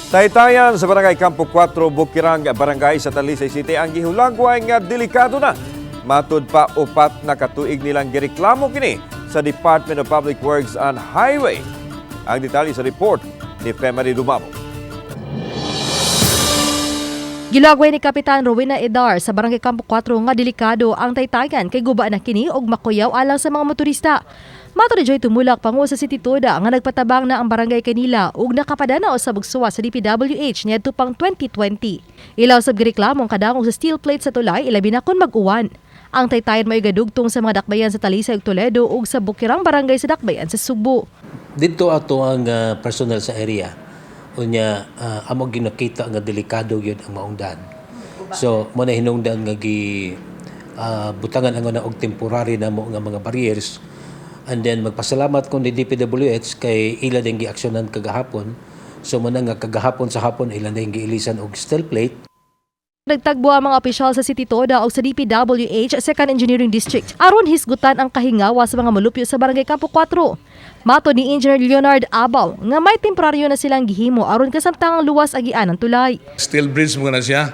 Taytayan sa Barangay Campo 4, Bukirang, Barangay sa Talisay City ang gihulagway nga delikado na. Matud pa, 4 na katuig nilang gireklamo kini sa Department of Public Works and Highway. Ang detalye sa report ni Femary Dumabo. Gilagway ni Kapitan Rowena Edar sa Barangay Campo 4 nga delikado ang taytayan kay guba na kini og makuyaw alang sa mga motorista. Mato ni Joy Tumulak, pangulo sa City Toda, nga nagpatabang na ang barangay kanila ug nakapadana usab og suwa sa DPWH niadto pang 2020. Ilaw sab gireklamo ang kadangog sa steel plate sa tulay, ilabi na kon mag-uwan. Ang taytayan may gadugtong sa mga dakbayan sa Talisay ug Toledo ug sa Bukirang Barangay sa dakbayan sa Sugbo. Dito ato ang personnel sa area. Unya amo ginakita nga delikado gyud ang maong daan. So mo na hinungdan nga gi butangan ang una og temporary namo nga mga barriers, and then magpasalamat ko ni DPWH kay ila din giaksyonan kagahapon. So mo na nga kagahapon sa hapon ila din giilisan og steel plate. Nagtagbo ang mga opisyal sa City Toda o sa DPWH Second Engineering District aron hisgutan ang kahingawa sa mga molupyo sa Barangay Campo 4. Mato ni Engineer Leonard Abaw nga may temporaryo na silang gihimo aron kasamtangang luwas agian ang tulay. Steel bridge mo na siya.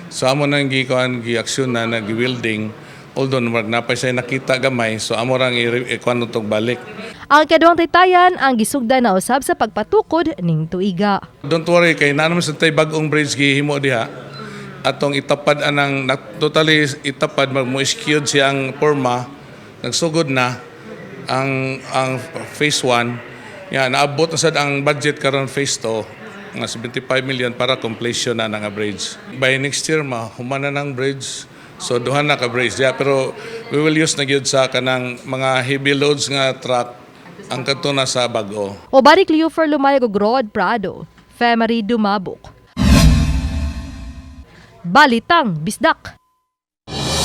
So amo nang gikuan, gi-aksyon na nag-welding. Although murag napay siya nakita gamay, so amo rang i-kuan tog balik. Ang kaduhang taytayan ang gisugdan na usab sa pagpatukod ning tuiga. Don't worry kay naa naman sa tay bag-ong bridge gihimo diha. Atong itapad anang totally itapad, mag mo skewed siyang forma. Nagsugod na ang phase 1. Ya, naabot na sad ang budget karon phase 2 nga 75 million para completion na nga bridge. By next year mahuman na ng bridge. So duha na ka bridge diya, pero we will use na gyud sa kanang mga heavy loads nga truck ang kadto na sa bag-o. Uban ni Cleofer Lumayag ug Rod Prado, Femery Dumabok. Balitang Bisdak.